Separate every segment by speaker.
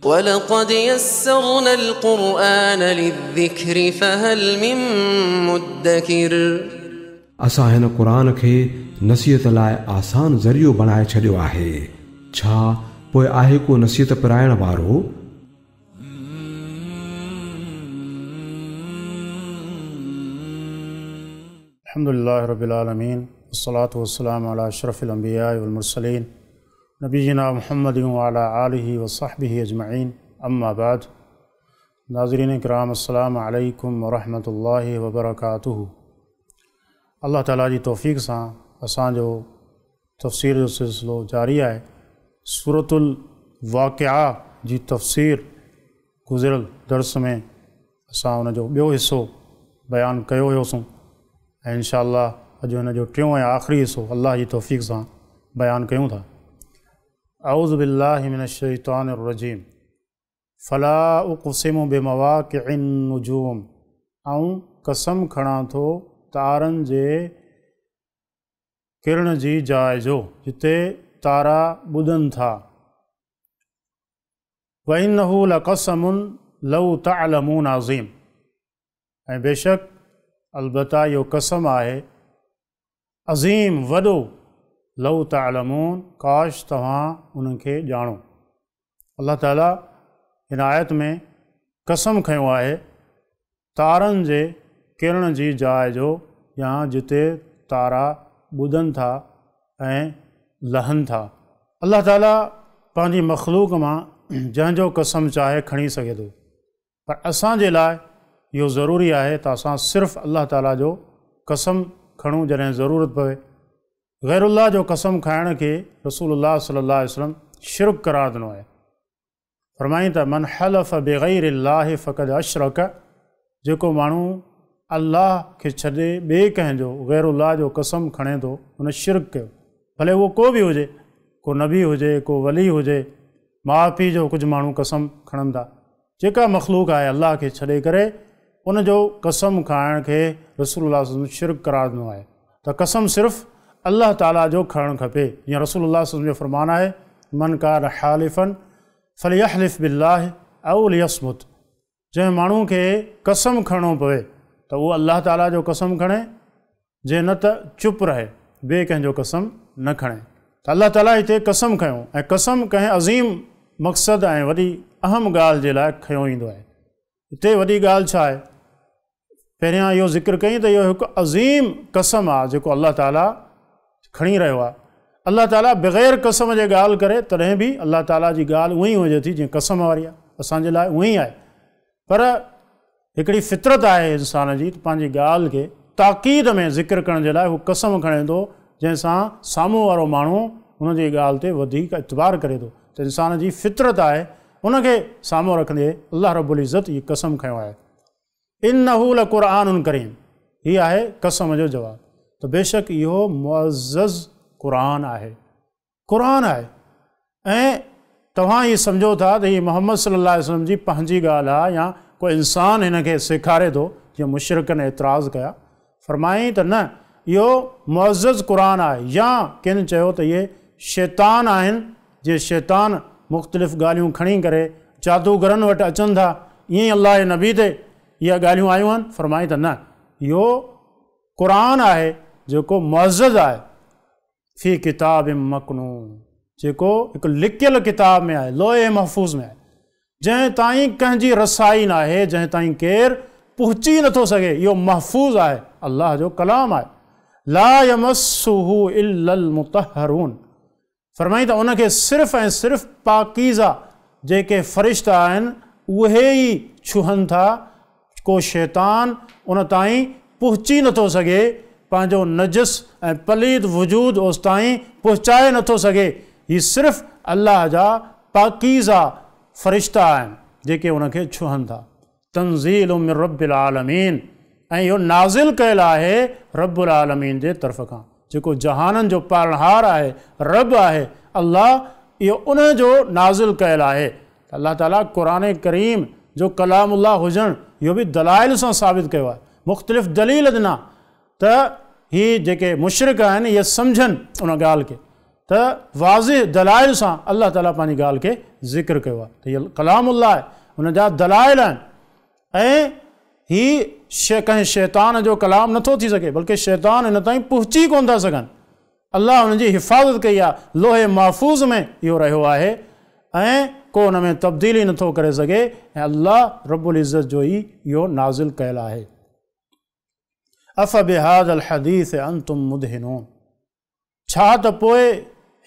Speaker 1: ولقد يسرنا القرآن للذكر فهل من مدكر.
Speaker 2: असां हिन क़ुर खे नसीहत लाइ आसान ज़रियो बणाए छॾियो आहे, छा पोइ आहे को नसीहत पराइण वारो?
Speaker 3: अल्हम्दुलिल्लाहि रब्बिल आलमीन वस्सलातु वस्सलामु अला अशरफिल अंबिया वल मुरसलीन नबीना मुहम्मद व अला आलिहि व सहबिहि अजमईन। अम्मा बाद। नाज़रीन किराम, अस्सलामु अलैकुम व रहमतुल्लाहि व बरकातुहू। अल्लाह ताला जी तौफ़ीक़ सां असांजो तफ़सीर जो सिलसिलो जारी आहे। सूरतुल वाक़िआ जी तफ़सीर गुज़िरियल दर्स में असां उनजो ॿियो हिसो बयानु कयो हुयोसीं ऐं इनशा अल्लाह अॼु हिन जो टियों ऐं आख़िरी हिसो अल्लाह जी तौफ़ीक़ सां बयानु कयूं था। अऊज़ु बिल्लाहि मिनश शैतानिर रजीम। फला उक़सिमु बिमवाक़िइन नुजूम। आउं कसम खणां थो तारनि जे किरण जी जाइ जो, जिते तारा ॿुधनि था। वइन्नहु लक़समुन लौ तअलमून अज़ीम। ऐं बेशक अलबत्ता इहो कसम आहे अज़ीम वॾो, लौ तअलमून, काश तव्हां उन्हनि खे ॼाणो। अल्लाह ताला हिन आयत में कसम खयो आहे तारनि जे किरण जी जाइ जो, या जिते तारा ॿुधनि था ऐं लहनि था। अल्लाह ताला पंहिंजी मख़लूक मां जंहिंजो कसम चाहे खणी सघे थो, पर असांजे लाइ इहो ज़रूरी आहे त असां सिर्फ़ु अल्लाह ताला जो कसम खणूं जॾहिं ज़रूरत पवे। ग़ैरुल्लाह जो कसम खाइण खे रसूलुल्लाह सल्लल्लाहु अलैहि वसल्लम शिरक करार ॾिनो आहे। फरमाई त मन हलफ़ बिग़ैरिल्लाहि फ़क़द अशरक, जेको माण्हू अल्लाह खे छॾे ॿिए कंहिंजो ग़ैरुल्लाह जो कसम खणे थो, हुन शिरक कयो। भले उहो को बि हुजे, को नबी हुजे, को वली हुजे, माउ पीउ जो कुझु माण्हू कसम खणनि था। जेका मख़लूक आहे अल्लाह खे छॾे करे उनजो कसम खाइण खे रसूलुल्लाह सल्लल्लाहु अलैहि वसल्लम शिरक करार ॾिनो आहे। त कसम सिर्फ़ु अल्लाह ताला जो खणणु खपे। जीअं रसूलुल्लाह सल्लल्लाहु अलैहि वसल्लम जो फरमान आहे, मन कान हालिफन फलियहलिफ बिल्लाहि औ लियस्मुत। जंहिं माण्हू खे कसम खणणो पवे त उहो अल्लाह ताला जो कसम खणे, जे न त चुप रहे, ॿिए कंहिंजो कसम न खणे। त अल्लाह ताला हिते कसम खयो ऐं कसम कंहिं अज़ीम मक़सदु ऐं वॾी अहम ॻाल्हि जे लाइ खयो ईंदो आहे। हिते वॾी ॻाल्हि छा आहे? पहिरियां इहो ज़िक्र कई त इहो हिकु अज़ीम कसम आहे जेको अल्लाह ताला खणी रहियो आहे। अल्लाह ताला बग़ैर कसम जे ॻाल्हि करे तॾहिं बि अल्लाह ताला जी ॻाल्हि उहा ई हुजे थी जीअं कसम वारी आहे, असांजे लाइ उहा ई आहे। पर हिकिड़ी फितरत आहे इंसान जी त पंहिंजी ॻाल्हि खे ताक़ीद में ज़िक्र करण जे लाइ हू कसम खणे थो, जंहिंसां साम्हूं वारो माण्हू हुनजी ॻाल्हि ते वधीक एतबार करे थो। त इंसान जी फितरत आहे, उनखे साम्हूं रखंदे अल्लाह रब्बुल इज़त इहो कसम खयो आहे। इन्नहु लक़ुरआनुन करीम, हीउ आहे कसम जो जवाबु। त बेशक इहो मुअज़्ज़ज़ क़ुर आहे, क़ुर आहे। ऐं तव्हां इहो सम्झो था त हीअ मोहम्मद सल्लल्लाहु अलैहि वसल्लम जी पंहिंजी ॻाल्हि आहे या को इंसान हिन खे सेखारे थो, जीअं मुशरिकनि एतिराज़ कया। फरमाई त न, इहो मुअज़्ज़ज़ क़ुर आहे। या किन चयो त इहे शैतान आहिनि, जे शैतान मुख़्तलिफ़ ॻाल्हियूं खणी करे जादूगरनि वटि अचनि था, ईअं ई अल्लाह जे नबी ते इहा ॻाल्हियूं आयूं आहिनि। फरमाई त न, इहो क़ुर आहे जेको मुअज़्ज़ज़ आहे। फ़ी किताब मकनून, जेको हिकु लिकियल किताब में आहे, लोहे महफ़ूज़ में आहे, जंहिं ताईं कंहिंजी रसाई न आहे, जंहिं ताईं केरु पहुची नथो सघे, इहो महफ़ूज़ आहे, अल्लाह जो कलाम आहे। ला यमस्सुहु इल्लल मुतहरून, फरमाई त उनखे सिर्फ़ु ऐं सिर्फ़ु पाकीज़ा जेके फ़रिश्ता आहिनि उहे ई छुहनि था, को शैतान उन ताईं पहुची नथो सघे, पंहिंजो नजिस ऐं पलीद वजूद उस ताईं पहुचाए नथो सघे। हीअ सिर्फ़ु अल्लाह जा पाकीज़ा फ़रिश्ता आहिनि जेके उनखे छुहनि था। तंज़ील मिन रब्बिल आलमीन, ऐं इहो नाज़िल कयल आहे रब्बुल आलमीन जे तरफ़ खां, जेको जहाननि जो पालणहार आहे, रब आहे अल्लाह, इहो उन जो नाज़िल कयल आहे। अल्लाह ताला क़ुर करीम जो कलामुल्लाह हुजणु इहो बि दलाइल सां साबित कयो आहे, मुख़्तलिफ़ दलील ॾिना त ही जेके मुशरिक आहिनि इहे सम्झनि उन ॻाल्हि खे। ته واضح دلائل سان الله تعاليٰ پنهنجي ڳالهه کي ذڪر ڪيو آهي ته هي ڪلام الله آهي، ان جا دلائل آهن ۽ هي ڪنهن شيطان جو ڪلام نٿو ٿي سگهي، بلڪه شيطان هن تائين پهچي ڪونه ٿا سگهن. الله ان جي حفاظت ڪئي آهي، لوح محفوظ ۾ اهو رهيو آهي ۽ ڪو ان ۾ تبديلي نٿو ڪري سگهي ۽ الله رب العزت جو ئي اهو نازل ڪيل آهي. افبهذا الحديث انتم مدهنون ڇا ته پوء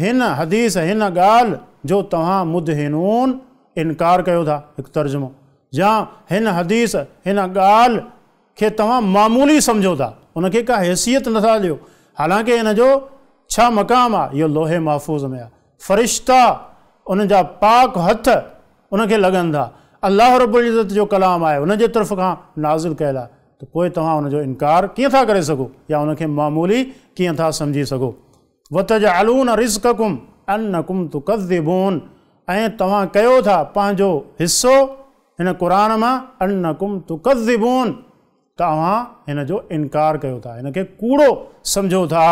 Speaker 3: هن حديث، هن ڳالهه، جو توهان مدهنون انڪار ڪيو ٿا، هڪ ترجمو، يا هن حديث، هن ڳالهه، کي توهان معمولي سمجهو ٿا، ان کي ڪا حيثيت نه ٿا ڏيو، حالانڪه ان جو ڇا مقام آ، اهو لوح محفوظ ۾ آ، فرشتا ان جا پاڪ هٿ ان کي لڳن ٿا، الله رب العزت جو ڪلام آهي، ان جي طرف کان نازل ڪيل آ، ته پوء توهان ان جو انڪار ڪيئن ٿا ڪري سگهو يا ان کي معمولي ڪيئن ٿا سمجهي سگهو؟ وتجعلون رزقڪم انڪم تڪذبون ۽ توهان ڪيو ٿا پنهنجو حصو هن قرآن مان انڪم تڪذبون ته اوهان هن جو انڪار ڪيو ٿا، هن کي ڪوڙو سمجهو ٿا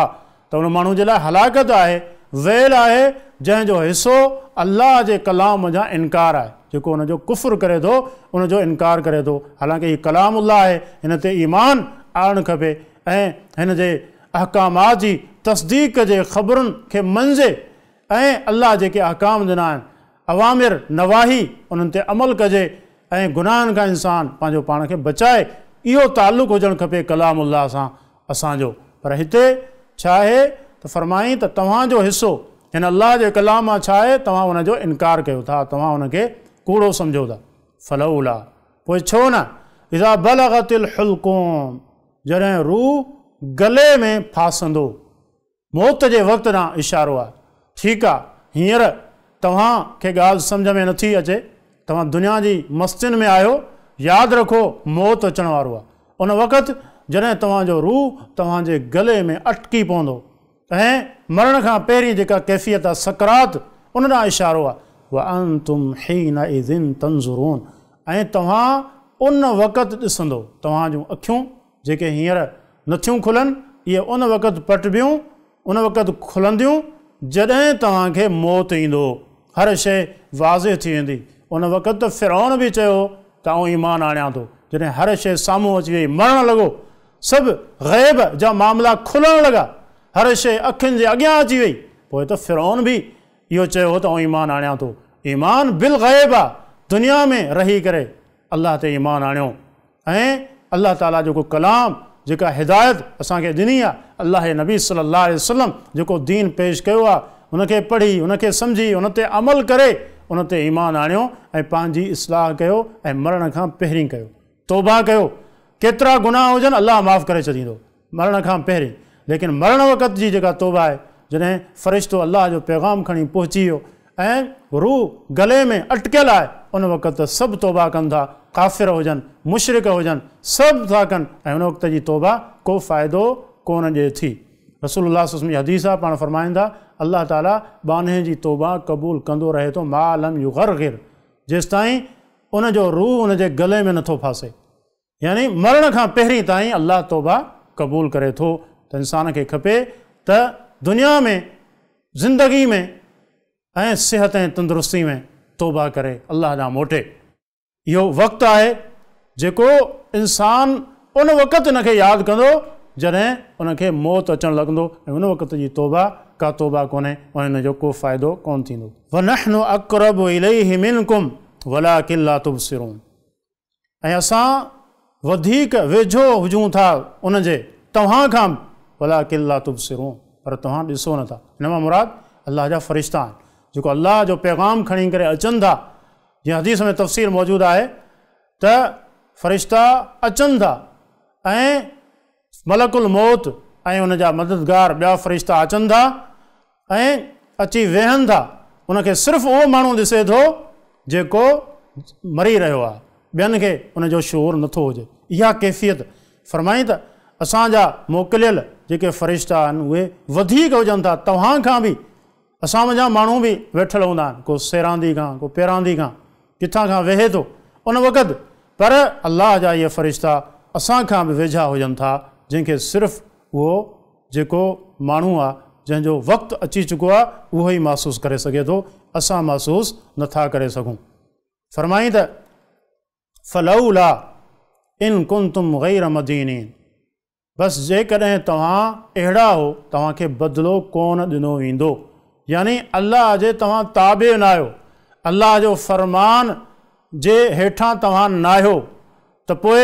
Speaker 3: ته ان ماڻهو جي لاء هلاڪت آهي، ويل آهي، جنهن جو حصو الله جي ڪلام منجهان انڪار آهي، جيڪو ان جو ڪفر ڪري ٿو، ان جو انڪار ڪري ٿو، حالانڪه هي ڪلام الله آهي، هن تي ايمان آڻڻ کپي ۽ هن جي احڪامات جي تصديق جي خبرن کي مڃجي ۽ الله جيڪي احڪام ڏنا آهن، اوامر، نواهي، انهن تي عمل ڪجي ۽ گناهن کان انسان پنهنجو پاڻ کي بچائي، اهو تعلق هجڻ کپي ڪلام الله سان اسان جو. پر هتي ڇا آهي ته فرمائين ته توهان جو حصو هن الله جي ڪلام مان ڇا آهي، توهان ان جو انڪار ڪيو ٿا، توهان ان کي ڪوڙو سمجهو ٿا. فلولا پوء ڇو نه اذا بلغت الحلقوم جڏهن روح گلي ۾ ڦاسندو. موت جي وقت ڏانهن اشارو آهي. ٺيڪ آ، هينئر توهان کي ڳالهه سمجهه ۾ نٿي اچي، توهان دنيا جي مستين ۾ آهيو، ياد رکو موت اچڻ وارو آ. ان وقت جڏهن توهان جو روح توهان جي گلي ۾ اٽڪي پوندو ۽ مرڻ کان پهرين جيڪا ڪيفيت آ، سڪرات، ان ڏانهن اشارو آ. وانتم حينئذ تنظرون ۽ توهان ان وقت ڏسندو، توهان جون اکيون جيڪي هينئر نٿيون کلن، اهي ان وقت پٽبيون، ان وقت کلنديون، جڏهن توهان کي موت ايندو. هر شيء واضح ٿي ويندي. ان وقت ته فرعون به چيو ته آئون ايمان آڻيان ٿو. جڏهن هر شيء سامهون اچي وئي، مرڻ لڳو، سڀ غيب جا معاملا کلڻ لڳا، هر شيء اکين جي اڳيان اچي وئي، پوء ته فرعون به اهو چيو ته آئون ايمان آڻيان ٿو. ايمان بالغيب آ، دنيا ۾ رهي ڪري الله تي ايمان آڻيو. ۽ الله تعاليٰ جيڪو ڪلام، جيڪا هدايت اسان کي ڏني آهي، الله جي نبي صلّي الله عليه وسلّم جيڪو دين پيش ڪيو آهي، ان کي پڙهي، ان کي سمجهي، ان تي عمل ڪري، ان تي ايمان آڻيو ۽ پنهنجي اصلاح ڪيو ۽ مرڻ کان پهرين ڪيو. توبه ڪيو. ڪيترا گناهه هجن الله معاف ڪري ڇڏيندو. مرڻ کان پهرين، ليڪن مرڻ وقت جي جيڪا توبه آهي، جڏهن فرشتو الله جو پيغام کڻي پهچي ويو ۽ روح گلي ۾ اٽڪيل آهي، ان وقت ته سڀ توبه ڪن ٿا، ڪافر هجن، مشرڪ هجن، سڀ ٿا ڪن ۽ ان وقت جي توبه ڪو فائدو ڪونه ڏئي ٿي. رسول الله صلعم جي حديث آهي، پاڻ فرمائن ٿا، الله تعاليٰ ٻانهي جي توبه قبول ڪندو رهي ٿو، ما لم يغرغر، جيستائين ان جو روح ان جي گلي ۾ نٿو ڦاسي. يعني مرڻ کان پهرين تائين الله توبه قبول ڪري ٿو ته انسان کي کپي ته دنيا ۾ زندگي ۾ ۽ صحت ۽ تندرستي ۾ توبه ڪري الله ڏانهن موٽي. اهو وقت آهي جيڪو انسان ان وقت ان کي ياد ڪندو جڏهن ان کي موت اچڻ لڳندو ۽ ان وقت جي توبه ڪا توبه ڪونهي ۽ ان جو ڪو فائدو ڪونه ٿيندو. ونحن اقرب اليه منڪم ولڪن لا تبصرون ۽ اسان وڌيڪ ويجهو هجون ٿا ان جي توهان کان به ولڪن لا تبصرون پر توهان ڏسو نه ٿا. هن مان مراد الله جا فرشتا آهن جيڪو الله جو پيغام کڻي ڪري اچن ٿا جيئن حديث ۾ تفصيل موجود آهي ته فرشتا اچن ٿا ۽ ملڪ الموت ۽ ان جا مددگار ٻيا فرشتا اچن ٿا ۽ اچي ويهن ٿا، ان کي صرف اهو ماڻهو ڏسي ٿو جيڪو مري رهيو آهي، ٻين کي ان جو شعور نٿو هجي. اها ڪيفيت فرمائين ته اسان جا موڪليل جيڪي فرشتا آهن اهي وڌيڪ هجن ٿا توهان کان به، اسان منجهان ماڻهو به ويٺل هوندا آهن، ڪو سيراندي کان، ڪو پيراندي کان، ڪٿان کان ويهي ٿو ان وقت، پر الله جا اهي فرشتا اسان کان به ويجها هجن ٿا، جنهن کي صرف اهو جيڪو ماڻهو آ جنهن جو وقت اچي چڪو آهي، اهو ئي محسوس ڪري سگهي ٿو، اسان محسوس نٿا ڪري سگهون. فرمائين ته فلولا ان ڪنتم غير مدينين، بس جيڪڏهن توهان اهڙا هو، توهان کي بدلو ڪونه ڏنو ويندو، يعني الله جي توهان تابع ناهيو، الله جو فرمان جي هيٺان توهان ناهيو، ته پوء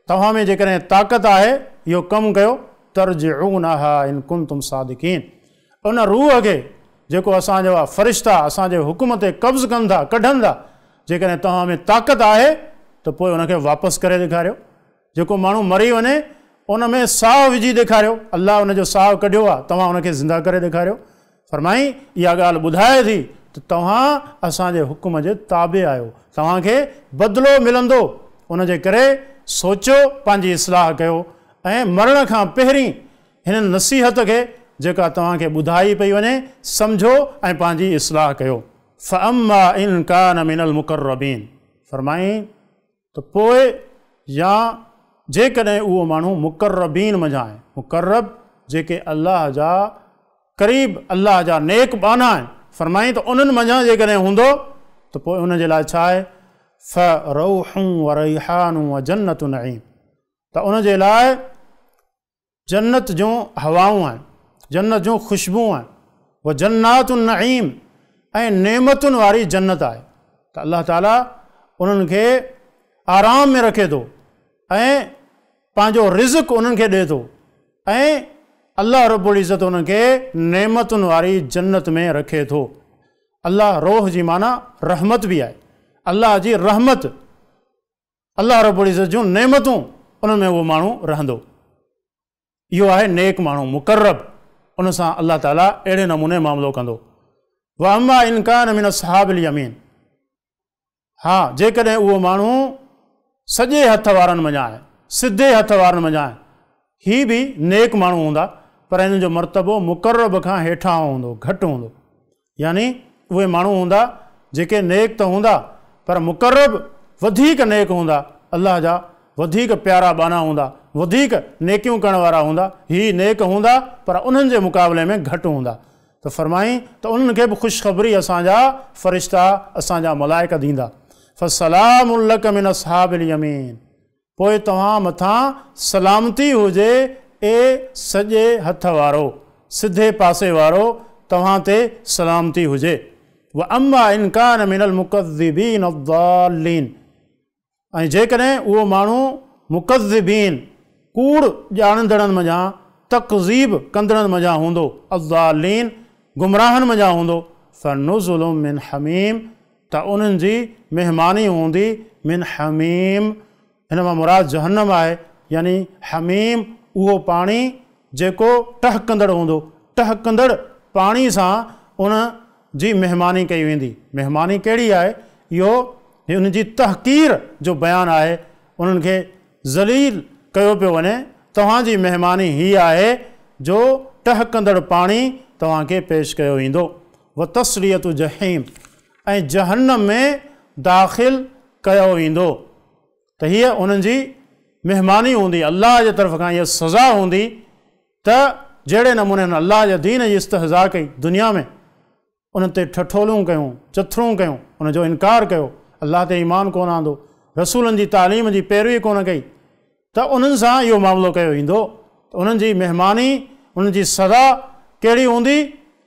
Speaker 3: توهان ۾ جيڪڏهن طاقت آهي اهو ڪم ڪيو، ترجعونها ان ڪنتم صادقين، ان روح کي جيڪو اسان جا فرشتا اسان جي حڪم تي قبض ڪن ٿا، ڪڍن ٿا، جيڪڏهن توهان ۾ طاقت آهي ته پوء ان کي واپس ڪري ڏيکاريو. جيڪو ماڻهو مري وڃي ان ۾ ساهه وجهي ڏيکاريو، الله ان جو ساهه ڪڍيو آهي، توهان ان کي زنده ڪري ڏيکاريو. فرمائين اها ڳالهه ٻڌائي ٿي ته توهان اسان جي حڪم جي تابع آهيو، توهان کي بدلو ملندو، ان جي ڪري سوچيو، پنهنجي اصلاح ڪيو ۽ مرڻ کان پهرين هن نصيحت کي جيڪا توهان کي ٻڌائي پئي وڃي سمجهو ۽ پنهنجي اصلاح ڪيو. فاما ان ڪان من المقربين، فرمائين ته پوء يا جيڪڏهن اهو ماڻهو مقربين منجهان آهي، مقرب جيڪي الله جا قريب، الله جا نيڪ ٻانها آهن، فرمائين ته انهن منجهان جيڪڏهن هوندو ته پوء ان جي لاء ڇا آهي؟ فروح وريحان وجنت نعيم، ته ان جي لاء جنت جون هوائون آهن، جنت جون خوشبوئون آهن، وجنات النعيم ۽ نعمتن واري جنت آهي ته الله تعالي انهن کي آرام ۾ رکي ٿو ۽ پنهنجو رزق انهن کي ڏئي ٿو ۽ الله رب العزت انهن کي نعمتن واري جنت ۾ رکي ٿو. الله روح جي معنيٰ رحمت به آهي، الله جي رحمت، الله رب العزت جون نعمتون انهن ۾ اهو ماڻهو رهندو. اهو آهي نيڪ ماڻهو، مقرب، ان سان الله تعاليٰ اهڙي نموني معاملو ڪندو. واما ان ڪان من اصحاب اليمين، ها جيڪڏهن اهو ماڻهو سڄي هٿ وارن منجهان آهي، سڌي هٿ وارن منجهان آهي، هي به نيڪ ماڻهو هوندا پر انهن جو مرتبو مقرب کان هيٺان هوندو، گهٽ هوندو. يعني اهي ماڻهو هوندا جيڪي نيڪ ته هوندا پر مقرب وڌيڪ نيڪ هوندا، الله جا وڌيڪ پيارا ٻانها هوندا، وڌيڪ نيڪيون ڪرڻ وارا هوندا، هي نيڪ هوندا پر انهن جي مقابلي ۾ گهٽ هوندا. ته فرمائين ته انهن کي به خوشخبري اسان جا فرشتا، اسان جا ملائڪ ڏيندا. فسلام لڪ من اصحاب اليمين. پوء توهان مٿان سلامتي هجي اي سڄي هٿ وارو، سڌي پاسي وارو، توهان تي سلامتي هجي. واما ان ڪان من المڪذبين الضالين ۽ جيڪڏهن اهو ماڻهو مڪذبين، ڪوڙ ڄاڻندڙن منجهان، تڪذيب ڪندڙن منجهان هوندو، الضالين، گمراهن منجهان هوندو، فنزل من حميم ته انهن جي مهماني هوندي من حميم، هن مان مراد جهنم آهي، يعني حميم اهو پاڻي جيڪو ٽهڪندڙ هوندو، ٽهڪندڙ پاڻي سان ان جي مهماني ڪئي ويندي. مهماني ڪهڙي آهي؟ اهو ان جي تحقير جو بيان آهي، انهن کي ذليل ڪيو پيو وڃي، توهان جي مهماني هي آهي جو ٽهڪندڙ پاڻي توهان کي پيش ڪيو ويندو. وتصلية جحيم ۽ جهنم ۾ داخل ڪيو ويندو ته هيء انهن جي مهماني هوندي، الله جي طرف کان هيء سزا هوندي ته جهڙي نموني هنن الله جي دين جي استهزاء ڪئي دنيا ۾، انهن تي ٺٺولون ڪيون، چٿرون ڪيون، ان جو انڪار ڪيو، الله تي ايمان ڪونه آندو، رسولن جي تعليم جي پيروي ڪونه ڪئي، ته انهن سان اهو معاملو ڪيو ويندو ته انهن جي مهماني، انهن جي سزا ڪهڙي هوندي،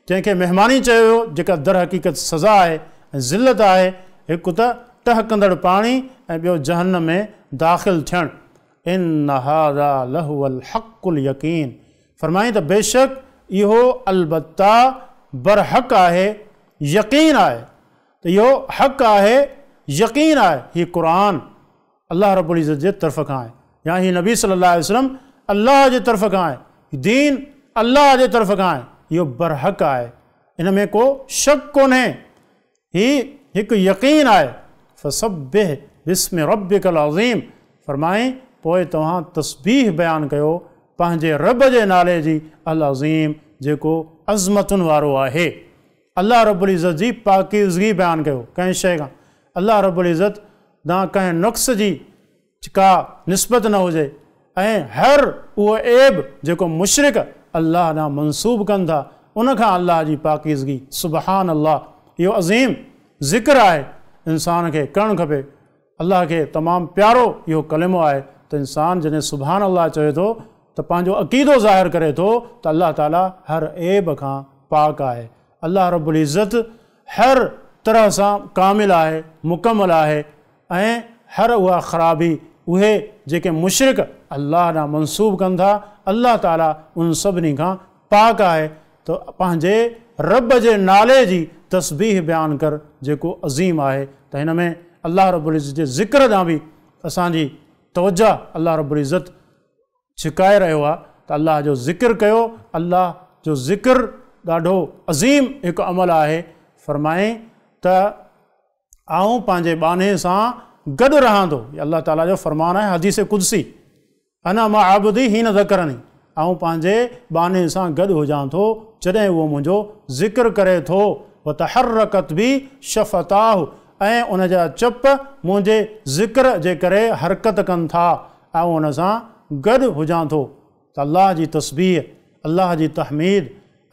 Speaker 3: جنهن کي مهماني چيو ويو، جيڪا درحقيقت سزا آهي ۽ ذلت آهي، هڪ ته ٽهڪندڙ پاڻي ۽ ٻيو جهنم ۾ داخل ٿيڻ. ان هذا لهو الحق اليقين فرمائين ته بيشڪ اهو البته برحق آهي، يقين آهي ته اهو حق آهي، يقين آهي، هي قرآن. الله رب العزت جي طرف کان آهي يا هي نبي صلي الله عليه وسلم الله جي طرف کان آهي، دين الله جي طرف کان آهي، اهو برحق آهي، ان ۾ ڪو شڪ ڪونهي، هي هڪ يقين آهي. فسبح باسم ربک العظيم فرمائين پوء توهان تسبيح بيان ڪيو پنهنجي رب جي نالي جي العظيم جيڪو عظمتن وارو آهي. الله رب العزت جي پاڪيزگي بيان ڪيو ڪنهن شيء کان الله رب العزت ڏانهن ڪنهن نقص جي ڪا نسبت نه هجي ۽ هر اهو عيب جيڪو مشرڪ الله ڏانهن منسوب ڪن ٿا، ان کان الله جي پاڪيزگي، سبحان الله، اهو عظيم ذڪر آهي، انسان کي ڪرڻ کپي. الله کي تمام پيارو اهو ڪلمو آهي ته انسان جڏهن سبحان الله چوي ٿو ته پنهنجو عقيدو ظاهر ڪري ٿو ته الله تعالي هر عيب کان پاڪ آهي. الله رب العزت هر طرح سان ڪامل آهي، مڪمل آهي ۽ هر اها خرابي اهي جيڪي مشرڪ الله ڏانهن منسوب ڪن ٿا، الله تعالي انهن سڀني کان پاڪ آهي ته پنهنجي رب جي نالي جي تسبيح بيان ڪر جيڪو عظيم آهي ته هن ۾ الله رب العزت جي ذڪر ڏانهن به اسان جي توجه الله رب العزت ڇڪائي رهيو آهي ته الله جو ذڪر ڪيو، الله جو ذڪر ڏاڍو عظيم هڪ عمل آهي، فرمائين ته آئون پنهنجي ٻانهي سان گڏ رهان ٿو، هي الله تعاليٰ جو فرمان آهي حديث قدسي، انا مع عبدي حين ذڪرني، آئون پنهنجي ٻانهي سان گڏ هجان ٿو جڏهن اهو منهنجو ذڪر ڪري ٿو، وتحرڪت بي شفتاه، ۽ ان جا چپ منهنجي ذڪر جي ڪري حرڪت ڪن ٿا، آئون ان سان گڏ هجان ٿو ته الله جي تسبيح، الله جي تحميد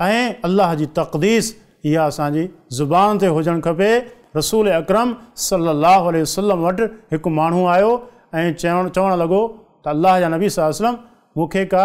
Speaker 3: ۽ الله جي تقديس اها اسان جي زبان تي هجڻ کپي. رسول اڪرم صلّي الله عليه وسلّم وٽ هڪ ماڻهو آيو ۽ چوڻ لڳو ته الله جا نبي صلّي الله عليه وسلّم مون کي ڪا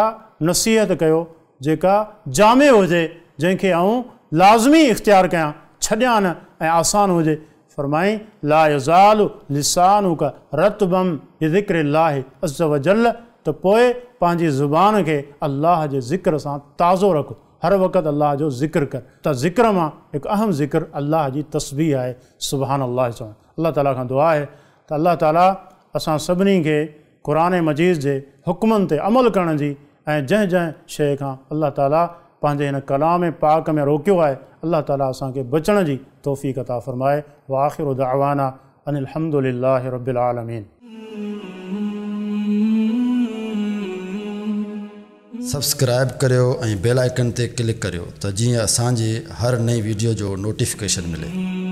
Speaker 3: نصيحت ڪيو جيڪا جامع هجي جنهن کي آئون لازمي اختيار ڪيان، ڇڏيان نه ۽ آسان هجي. فرمائين، لا يزال لسانک رطبا بذڪر الله عزوجل ته پوء پنهنجي زبان کي الله جي ذڪر سان تازو رک، هر وقت الله جو ذڪر ڪر ته ذڪر مان هڪ اهم ذڪر الله جي تسبيح آهي، سبحان الله چوڻ. الله تعالي کان دعا آهي ته الله تعالي اسان سڀني کي قرآن مجيد جي حڪمن تي عمل ڪرڻ جي ۽ جنهن جنهن شيء کان الله تعالي پنهنجي هن ڪلام پاڪ ۾ روڪيو آهي الله تعالي اسان کي بچڻ جي توفيق عطا فرمائي واخر دعوانا ان الحمد لله رب العالمين.
Speaker 4: سبسڪرائيب ڪريو ۽ بيل آئيڪن تي ڪلڪ ڪريو ته جيئن اسان جي هر نئين ويڊيو جو نوٽيفڪيشن ملي.